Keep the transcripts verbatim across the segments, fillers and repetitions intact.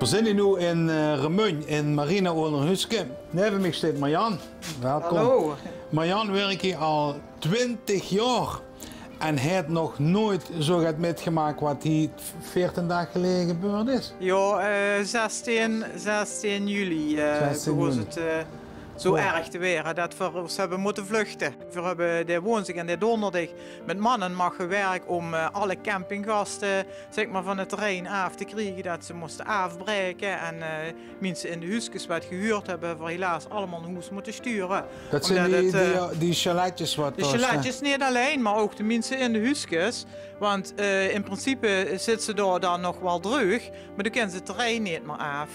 Veer zeen hie noe in, eh, Remunj, in Marina Oolderhuuske. Neve mich steit Marjan. Welkom. Hallo. Marjan wirk hie al twintig jaor en haet nog noeit zoe get mitgemaak wat hie veertien daag geleje gebeurd is. Jao, eh, zestien, zestien juli, eh, begós 't, eh, zoe erg te waere det veer ós höbbe mótte vluchte. Veer höbbe de woonsdig en de dónderdig mit man en macht gewirk óm, eh, alle campinggaste, zèk mer, van 't terrein aaf te kriege, det ze móste aafbraeke. En, eh, minse in de huuskes wat gehuurd höbbe, höbbe veer helaas allemaol nao hoes mótte sture. Det zeen die, die, eh, die chaletjes wat dao staon. De chaletjes neet allein, mer ouch de minse in de huuskes. Want, eh, in principe zitte ze dao dan nog waal dreug, mer dan kinne ze 't terrein neet mier aaf.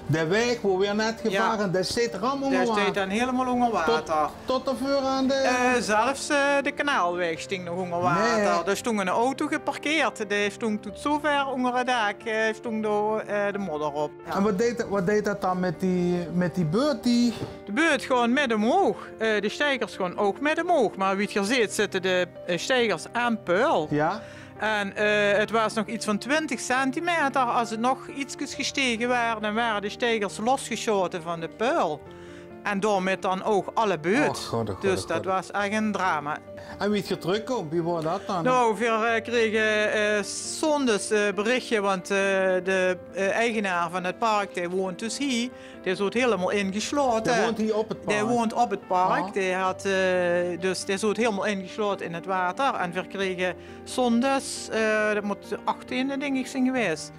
De waeg wo veer net gevare, dae steit d'r allemaol ónger water. Dae steit dan hielemaol ónger water. Tot, tot d'r veur aan de... Eh, zelfs, eh, de kanaalwaeg sting nog ónger water. Nae. Dao stóng 'nen auto geparkeerd. Dae stóng tot zoeë wied ónger 't daak, eh, stóng dao, eh, de modder op. Jao. En wat deit det, wat deit det dan mit die, mit die beut die... De beut gaon mit ómhoeg. Eh, de steigers gaon ouch mit ómhoeg. Mer wie geer zeet zitte de, eh, steigers aan peul. Jao. En, eh, 't waas nog get van twintig centimeter. Es 't nog ietskes gestege waas, dan wore de steigers losgesjaote van de peul. En daomit dan ouch alle beut. Och god, och god, och god. Dus det waas ech ein drama. En wie geer trökkómp, wie waor det dan? Nou, veer, eh, krege, eh, 's zóndigs, eh, berichje, want, eh, de, eh, eigenaar van 't park, dae woont dus hie. Dae zoot hielemaol ingesjlaote. Dae woont hie op 't park? Dae woont op 't park. Jao. Dae haet, eh, dus dae zoot hielemaol ingesjlaote in 't water. En veer krege zóndigs, eh, det mót de achtiende, dink ich, zeen gewaes,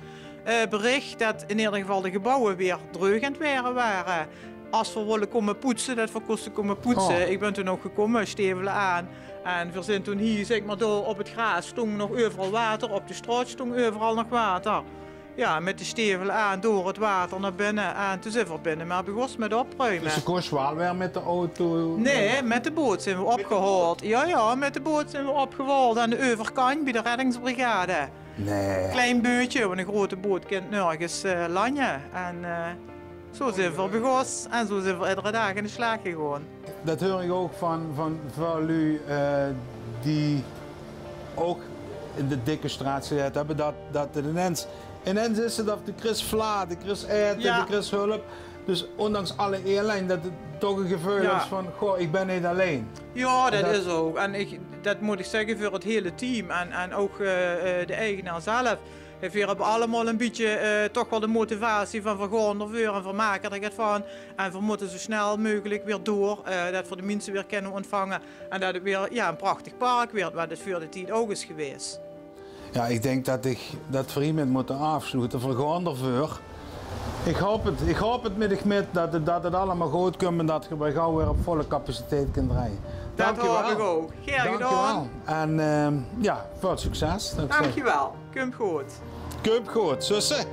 eh, berich det in eder geval de gebouwe weer dreug aan 't waere wore. Es veer wólle kómme poetse, det veer kóste kómme poetse. Oh. Ich bön toen ouch gekómme, stevele aan. En veer zeen toen hie, zèk mer, dao op 't graas stóng nog euveral water, op de straot stóng euveral nog water. Jao, mit de stevele aan, door 't water nao binne. En toen zeen veer binne mer begós mit opruime. Dus geer kóst waal weer mit de auto? Nae, mit de boot zeen veer opgehaold. Jao, jao, mit de boot zeen veer opgehaold aan de euverkantj bie de reddingsbrigade. Nae. Klein beutje, want ein grote boot kint nörges, eh, lanje. En, eh, zoe zeen veer begós en zoe zeen veer edere daag aan de slaag gegange. Det huur ich ouch van, van väöl luuj, eh, die ouch in de dikke straot gezaete höbbe, det, det 't inens, inens is 't of de kriegs vla, de kriegs aete, de kriegs hulp. Dus óndanks alle ellend, det 't toch ein geveul is van: goh, ich bön neet allein. Jao, det is ouch. En ich, det mót ich zègke veur 't hiele team en, en ouch, eh, eh, de eigenaar zelf. Veer höbbe allemaol ein bietje, eh, toch waal de motivatie van: veer gaon d'rveur en veer make d'r get van. En veer mótte zoe snel meugelik weer door, eh, det veer de minse weer kinne óntvange. En det 't weer, jao, ein prachtig park weurt, wat 't veur de tied ouch is gewaes. Jao, ich dink det ich, det veer hie mit mótte aafsloete. Veer gaon d'rveur. Ich haop 't, ich haop 't mit uch mit det 't, det 't allemaol good kump en det geer weer gaw weer op volle capaciteit kint drejje. Det haop ich ouch. Gaer gedaon. Dankjewel. En, ehm, jao, väöl succes, zou ich zègke. Dankjewel. Kump good. Kump good, zusse.